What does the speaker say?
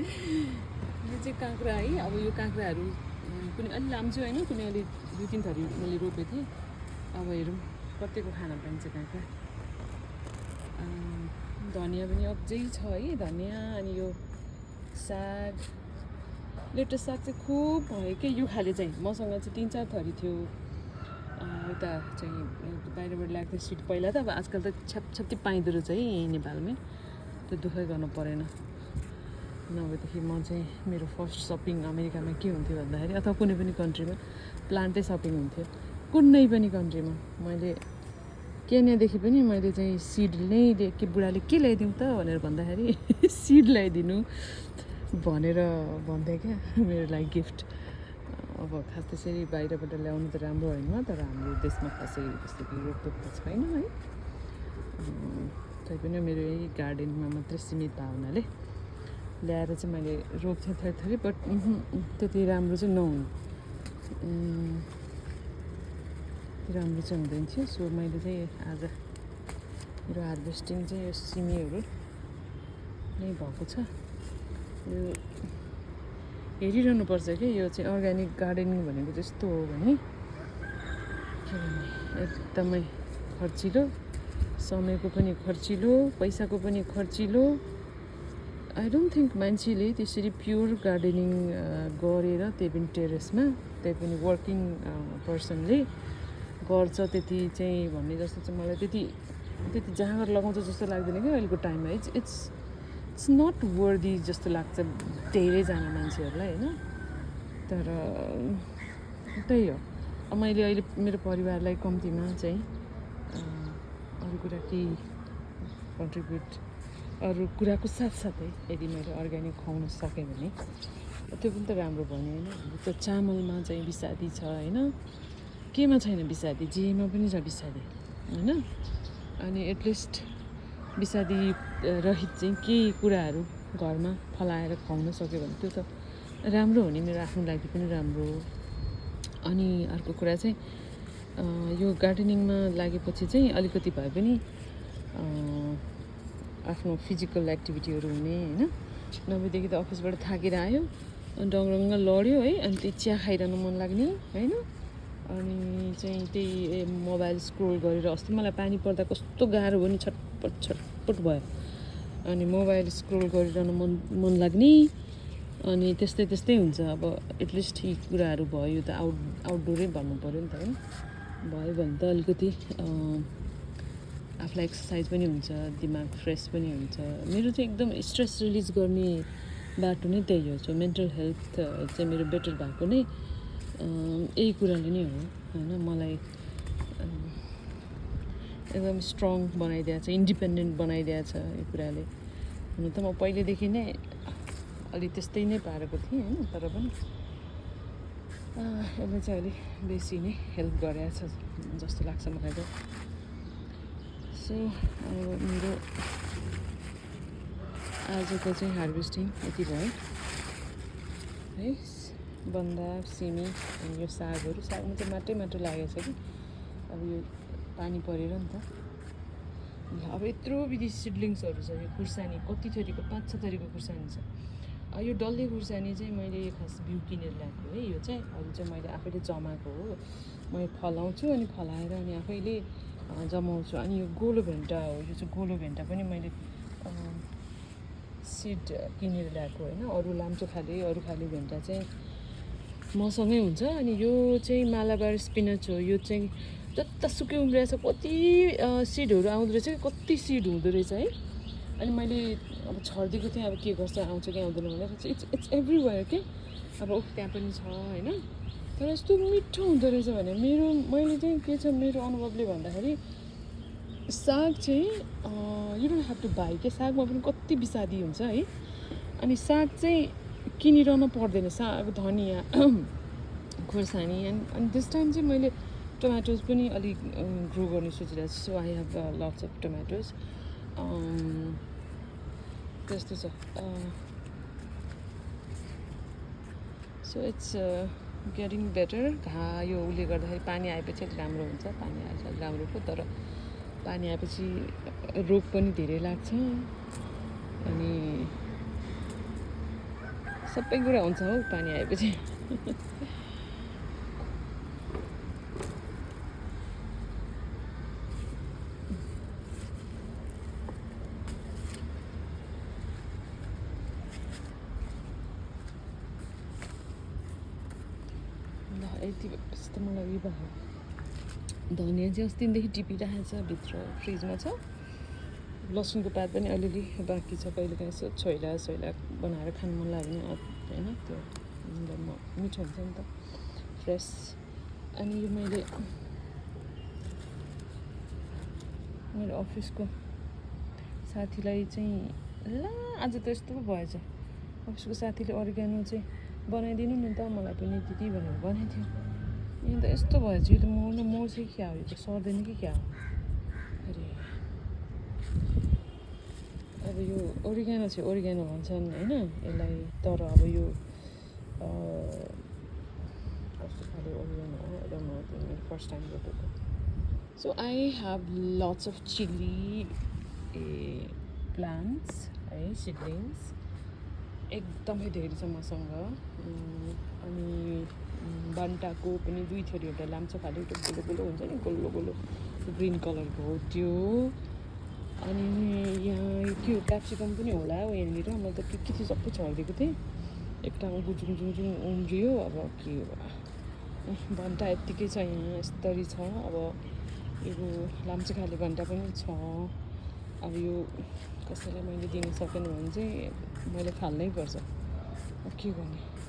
यो चाहिँ काँक्रा है। अब यो काँक्राहरू कुनै अलि लाम्छु होइन, कुनै अलि 2-3 थरी मैले रोपेको थिएँ। अब हेरौँ कतिको खान पाइन्छ काँक्रा। धनियाँ पनि अझै छ है, धनियाँ। अनि यो साग, लेटस साग चाहिँ खुब भयो क्या यो खाले चाहिँ। मसँग चाहिँ 3-4 थरी थियो। यता चाहिँ बाहिरबाट ल्याएको सिड पहिला त, अब आजकल त छ्यापछ्याप्ती पाइँदो रहेछ है यहीँ नेपालमै। त्यो दुःखै गर्नु परेन। नभएदेखि म चाहिँ मेरो फर्स्ट सपिङ अमेरिकामा के हुन्थ्यो भन्दाखेरि, अथवा कुनै पनि कन्ट्रीमा प्लान्टै सपिङ हुन्थ्यो। कुनै पनि कन्ट्रीमा मैले केन्यादेखि पनि मैले चाहिँ सिड नै के बुढाले के ल्याइदिउँ त भनेर भन्दाखेरि सिड ल्याइदिनु भनेर भन्थेँ क्या मेरो लागि गिफ्ट। अब खास त्यसरी बाहिरबाट ल्याउनु त राम्रो होइन, तर हाम्रो देशमा खासै त्यस्तो केही रोकटोक त छैन है। तैपनि मेरो यही गार्डनमा मात्रै सीमित भएको हुनाले ल्याएर चाहिँ मैले रोप्थेँ थरी, बट त्यति राम्रो चाहिँ नहुनु, राम्रो चाहिँ हुँदैन थियो। सो मैले चाहिँ आज मेरो हार्भेस्टिङ चाहिँ यो सिमीहरू नै भएको छ। यो हेरिरहनुपर्छ क्या, यो चाहिँ अर्ग्यानिक गार्डनिङ भनेको त्यस्तो हो भने के भन्ने, एकदमै खर्चिलो, समयको पनि खर्चिलो, पैसाको पनि खर्चिलो। आई डोन्ट थिङ्क मान्छेले त्यसरी प्योर गार्डनिङ गरेर, त्यही पनि टेरेसमा, त्यही पनि वर्किङ पर्सनले गर्छ त्यति चाहिँ भन्ने जस्तो चाहिँ मलाई त्यति जाँगर लगाउँछ जस्तो लाग्दैन क्या अहिलेको टाइममा। इट्स नट वर्दी जस्तो लाग्छ धेरैजना मान्छेहरूलाई होइन। तर त्यही हो, मैले अहिले मेरो परिवारलाई कम्तीमा चाहिँ अरू कुरा केही कन्ट्रिब्युट, अरू कुराको साथसाथै यदि मैले अर्ग्यानिक खुवाउन सकेँ भने त्यो पनि त राम्रो भयो नि होइन। त्यो चामलमा चाहिँ विषादी छ होइन, केमा छैन विषादी, जेमा पनि छ विषादी होइन। अनि एटलिस्ट विषादी रहित चाहिँ केही कुराहरू घरमा फलाएर खुवाउन सक्यो भने त्यो त राम्रो हो नि, मेरो आफ्नो लागि पनि राम्रो हो। अनि अर्को कुरा चाहिँ यो गार्डनिङमा लागेपछि चाहिँ अलिकति भए पनि आफ्नो फिजिकल एक्टिभिटीहरू हुने होइन। नभएदेखि त अफिसबाट थाकेर आयो, डङरङ्ग लड्यो है, अनि त्यही चिया खाइरहनु मन लाग्ने होइन। अनि चाहिँ त्यही मोबाइल स्क्रोल गरेर, अस्ति मलाई पानी पर्दा कस्तो गाह्रो भयो नि, छटपट भयो। अनि मोबाइल स्क्रोल गरिरहनु मन लाग्ने, अनि त्यस्तै हुन्छ। अब एटलिस्ट यी कुराहरू भयो त आउटडोरै भन्नु पऱ्यो नि त होइन। भयो भने त अलिकति आफूलाई एक्सर्साइज पनि हुन्छ, दिमाग फ्रेस पनि हुन्छ। मेरो चाहिँ एकदम स्ट्रेस रिलिज गर्ने बाटो नै त्यही हो। सो मेन्टल हेल्थ चाहिँ मेरो बेटर भएको नै यही कुराले नै हो होइन। मलाई एकदम स्ट्रङ बनाइदिएको छ, इन्डिपेन्डेन्ट बनाइदिएको छ यो कुराले। हुन त म पहिलेदेखि नै अलि त्यस्तै नै पारेको थिएँ होइन, तर पनि यसले चाहिँ अलिक बेसी नै हेल्प गरेको छ जस्तो लाग्छ मलाई त। सो मेरो आजको चाहिँ हार्भेस्टिङ यति भयो है। बन्दा, सिमी अनि यो सागमा चाहिँ माटै लागेको छ कि। अब यो पानी परेर नि त, अब यत्रो विधि सिडलिङ्सहरू छ। यो खुर्सानी कति थरीको, 5-6 थरीको खुर्सानी छ। यो डल्ले खुर्सानी चाहिँ मैले खास बिउ किनेर ल्याएको है। यो चाहिँ अरू चाहिँ मैले आफैले जमाएको हो। मैले फलाउँछु अनि फलाएर अनि आफैले जमाउँछु। अनि यो गोलो भेन्टा हो, यो चाहिँ गोलो भेन्टा पनि मैले सिड किनेर ल्याएको होइन। अरू लाम्चो खाले, अरू खाले भेन्टा चाहिँ मसँगै हुन्छ। अनि यो चाहिँ मालाबार स्पिनच हो। यो चाहिँ जतासुकै उम्रिरहेछ, कति सिडहरू आउँदो रहेछ कि, कति सिड हुँदो रहेछ है। अनि मैले अब छरिदिएको थिएँ, अब के गर्छ, आउँछ कि आउँदैन भनेर। इट्स एभ्रिवेयर के। अब त्यहाँ पनि छ होइन। तर यस्तो मिठो हुँदो रहेछ भने मैले चाहिँ के छ मेरो अनुभवले भन्दाखेरि, साग चाहिँ you don't have to buy के। सागमा पनि कति विषादी हुन्छ है। अनि साग चाहिँ किनिरहनु पर्दैन। साग, धनियाँ, खुर्सानी। अनि दिस टाइम चाहिँ मैले टमाटोज पनि अलिक ग्रो गर्ने सोचिरहेको छु। So I have lots of tomatoes. त्यस्तो छ। So it's getting better. यो उसले गर्दाखेरि पानी आएपछि अलिक राम्रो हुन्छ। पानी आएपछि अलिक राम्रो पो, तर पानी आएपछि रोग पनि धेरै लाग्छ। अनि सबै कुरा हुन्छ हौ पानी आएपछि ल यति भएपछि त मलाई उयो भयो धनियाँ चाहिँ अस्तिदेखि टिपिरहेको छ भित्र फ्रिजमा छ लसुनको पात पनि अलिअलि बाँकी छ कहिलेकाहीँ यसो छोइला बनाएर खानु मन लाग्यो भने होइन त्यो मिठो हुन्छ नि त फ्रेस अनि यो मैले मेरो अफिसको साथीलाई चाहिँ ल आज त यस्तो पो भएछ अफिसको साथीले अर्ग्यानो चाहिँ बनाइदिनु नि त मलाई पनि दिदी भनेर बनाइदियो यहाँ त यस्तो भएछ यो त मर्छ कि क्या हो यो त सर्दैन कि क्या हो अरे अब यो ओरिगानो चाहिँ ओरिगानो भन्छन् होइन यसलाई तर अब यो कस्तो खाले ओरिगानो हो मेरो फर्स्ट टाइम रोपेको so I have lots of chilli plants है सिडलिङ्स एकदमै धेरै छ मसँग अनि बान्टाको पनि दुई थरी एउटा लाम्चो खाले एउटा गोलो हुन्छ नि गोलो ग्रिन कलरको हो त्यो अनि यहाँ के हो क्याप्सिकम पनि होला हो यहाँनिर म त के थियो सबै छरिदिएको थिएँ एकटामा गुजुङ उम्रियो अब के भन्टा यत्तिकै छ यहाँ यस्तरी छ अब यो लाम्चे खाले भन्टा पनि छ अब यो कसैलाई मैले दिन सकेन भने चाहिँ मैले फाल्नै पर्छ अब के गर्ने